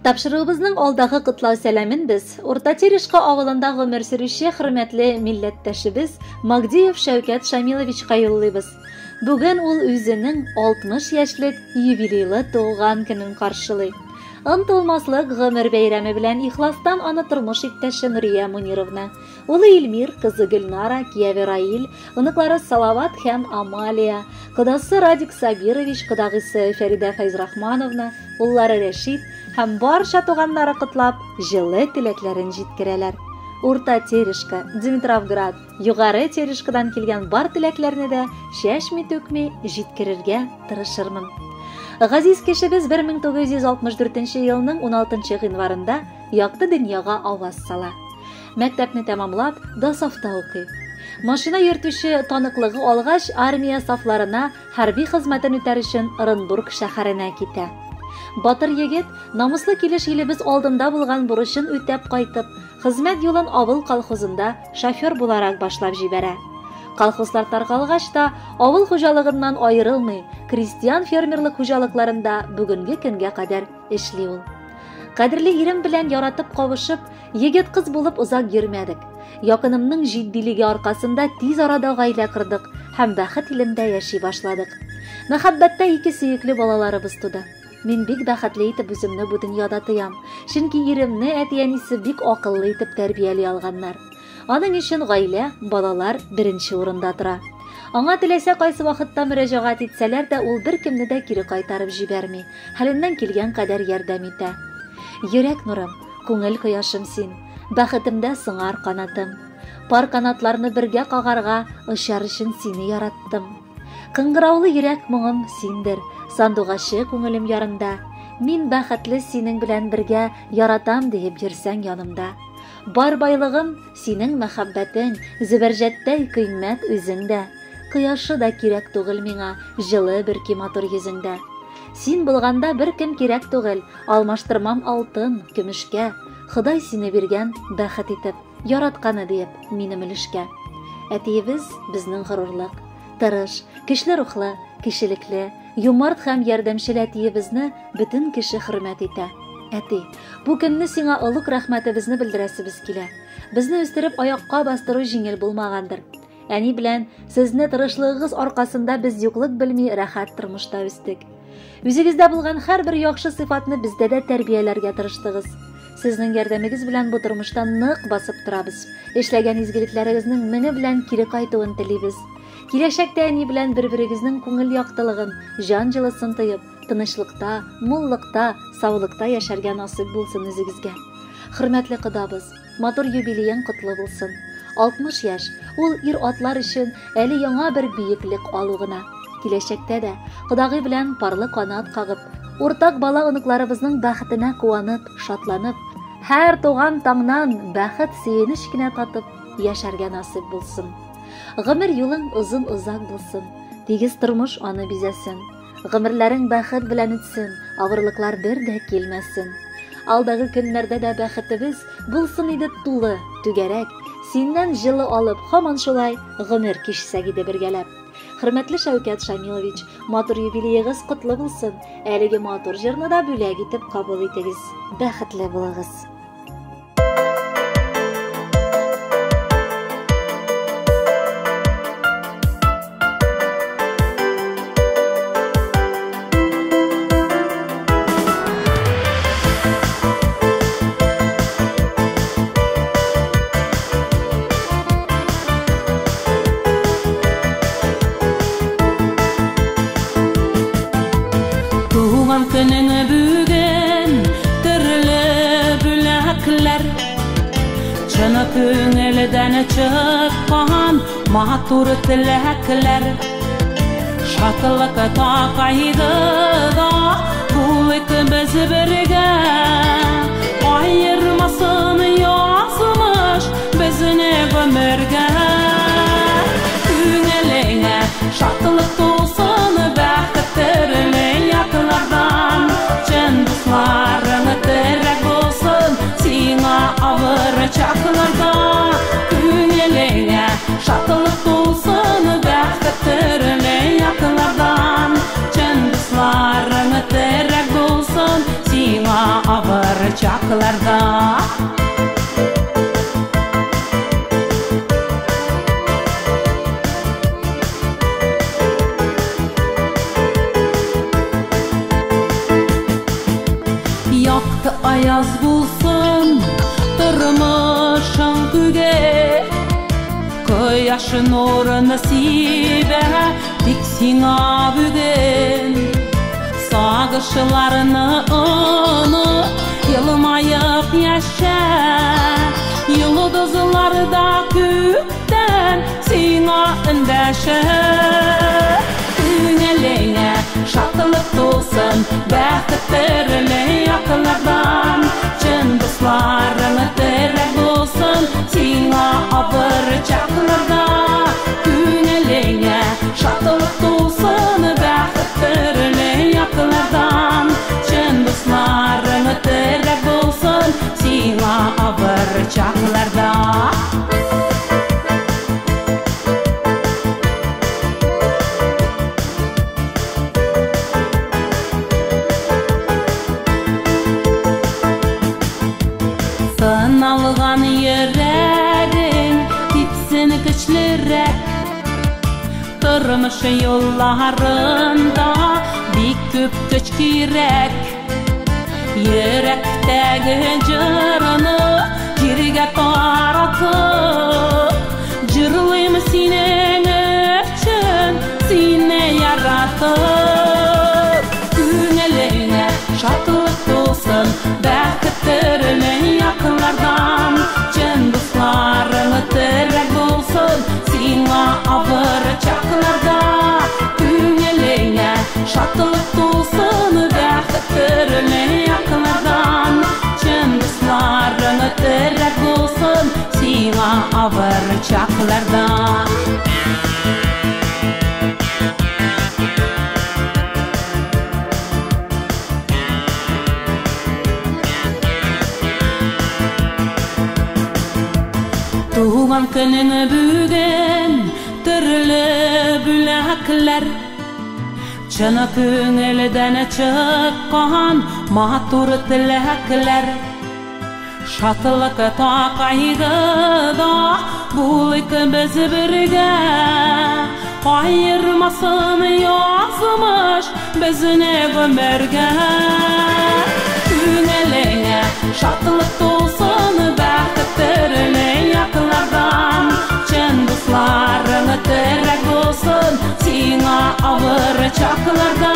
Тапшыруыбызның алдагы котлау сәламен без Урта Терешка авылында гомер сөрүче хөрмәтле милләттәшебез Магдиев Шәүкәт Шамиловичка юллыйбыз. Бүген ул үзенең 60 яшьлек юбилейлы туган көнен каршылый. Онытылмаслык гомер бәйрәме белән ихластан аны тормыш иптәше Нурия Мунировна, улы Илмир, кызы Гөлнара, кияве Раил, оныклары Салават һәм Амалия, кодасы Радик Сабирович, кодагыйсы Фәридә Фәйзрахмановна, уллары Рәшит һәм барча туганнары котлап, җылы теләкләрен җиткерәләр. Урта Терешка, Димитровград, Югары Терешкадан килгән бар теләкләрне дә чәчми-түкми җиткерергә тырышырмын. Газиз кешебез 1964 елның 16 гыйнварында якты дөньяга аваз сала. Мәктәпне тәмамлап, ДОСАВта укый. Машина йөртүче таныклыгы алгач, армия сафларына хәрби хезмәтен үтәр өчен Оренбург шәһәренә китә. Батыр егет намуслы килеш илебез алдында булган бурычын үтәп кайтып, хезмәт юлын авыл колхозында шофер буларак башлап җибәрә. Колхозлар таркалгач та авыл хуҗалыгыннан аерылмый, крестьян фермерлык хуҗалыкларында бүгенге көнгә кадәр эшли ул. Кадерле ирем белән яратып кавышып, егет кыз булып озак йөрмәдек. Якынымның җитдилеге аркасында тиз арада гаилә кордык һәм бәхет илендә яши башладык. Мәхәббәттә ике сөекле балаларыбыз туды. Мин бик бәхетле итеп үземне бу дөньяда тоям, чөнки иремне әти-әнисе бик акыллы итеп тәрбияли алганнар. Аның өчен гаилә, балалар беренче урында тора. Аңа теләсә кайсы вакытта мөрәҗәгать итсәләр дә, ул беркемне дә кире кайтарып җибәрми, хәленнән килгән кадәр ярдәм итә. Йөрәк нурым, күңел кояшым син, бәхетемдә сыңар канатым. Пар канатларны бергә кагарга очар өчен сине яраттым. Кыңгыраулы йөрәк моңым синдер, сандугачы күңелем ярында. Мин бәхетле синең белән бергә яратам диеп йөрсәң янымда. Бар байлыгым синең мәхәббәтең, зөбәрҗәттәй кыйммәт үзең дә. Кояшы да кирәк түгел миңа, җылы бөрки матур йөзеңдә. Син булганда бер кем кирәк түгел, алмаштырмам алтын, көмешкә. Ходай сине биргән бәхет итеп, яратканы диеп минем өлешкә. Әтиебез безнең горурлык. Тырыш, көчле рухлы, кешелекле, юмарт һәм ярдәмчел әтиебезне бөтен кеше хөрмәт итә. Әти, бу көнне сиңа олуг рәхмәтебезне белдерәсебез килә. Безне үстереп аякка бастыру җиңел булмагандыр. Әни белән сезне тырышлыгыгыз аркасында без юклык белми рәхәт тормышта үстек. Үзегездә булган һәрбер яхшы сыйфатны бездә дә тәрбияләргә тырыштыгыз. Сезнең ярдәмегез белән бу тормышта нык басып торабыз. Эшләгән изгелекләрегезнең меңе белән кире кайтуын телибез. Киләчәктә әни белән бер-берегезнең күңел яктылыгын, җан җылысын тоеп, тынычлыкта, муллыкта, саулыкта яшәргә насыйп булсын үзегезгә. Хөрмәтле кодабыз, матур юбилеең котлы булсын. 60 яшь, ул ир-атлар өчен әле яңа бер биеклек алу гына. Киләчәктә дә кодагый белән парлы канат кагып, уртак бала оныкларыбызның бәхетенә куанып, шатланып, һәр туган таңнан бәхет сөенеч кенә татып яшәргә насыйп булсын. Гомер юлың озын-озак булсын, тигез тормыш аны бизәсен. Гомерләрең бәхет белән үтсен, авырлыклар бер дә килмәсен. Алдагы көннәрдә дә бәхетебез булсын иде тулы, түгәрәк. Синнән җылы алып, һаман шулай гомер кичсәк иде бергәләп. Хөрмәтле Шәүкәт Шамилович, матур юбилеегыз котлы булсын. Әлеге матур җырны да бүләк итеп кабул итегез. Бәхетле булыгыз. Туган көнең бүген төрле бүләкләр, чын күңелдән чыккан матур теләкләр. Шатлык кайгыда булыйк без бергә, аермасын язмыш безне гомергә. Күңелеңә шатлык тулсын, бәхет төрле яклардан, чын дусларың терәк булсын сиңа авыр чакларда. Күңелеңә шатлык тулсын, бәхет төрле яклардан, чын дусларың терәк булсын сиңа авыр чакларда. Якты аяз булсын тормышың күге, кояш нурын сибә тик сиңа бүген. Сагышларны оныт, елмаеп яшә, йолдызлар да күктән сиңа эндәшә. Күңелеңә шатлык тулсын, бәхет төрле яклардан, чын дусларың терәк булсын сиңа авыр чакларда. Күңелеңә шатлык тулсын, бәхет төрле яклардан, чын дусларың терәк булсын сиңа авыр чакларда. Сыналган йөрәгең типсен көчлерәк, тормыш юлларында бик күп көч кирәк. Йөрәктәге җырны җиргә таратып, җырлыйм синең өчен, сине яратып. Күңелеңә шатлык тулсын, бәхет төрле яклардан, чын дусларың терәк булсын сиңа авыр чакларда. Күңелеңә шатлык тулсын, бәхет төрле яклардан, чын дусларың терәк булсын сиңа авыр чакларда. Туган көнең бүген төрле бүләкләр, чын күңелдән чыккан матур теләкләр. Шатлык та кайгыда булыйк без бергә, аермасын язмыш безне гомергә. Күңелеңә шатлык тулсын, бәхет төрле яклардан, чын дусларың терәк булсын сиңа авыр чакларда.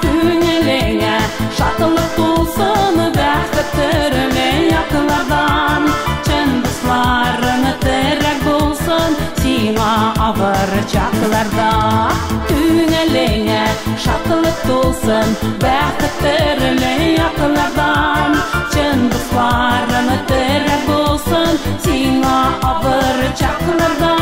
Күңелеңә шатлык тулсын, бәхет төрле яклардан, чын дусларың терәк булсын сиңа авыр чакларда. Күңелеңә шатлык тулсын, бәхет төрле яклардан, чын дусларың терәк булсын сиңа авыр чакларда.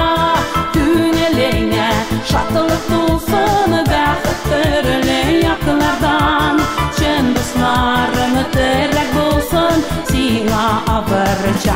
Күңелеңә шатлык тулсын, бәхет төрле яклардан, чын дусларың терәк булсын сиңа авыр чакларда.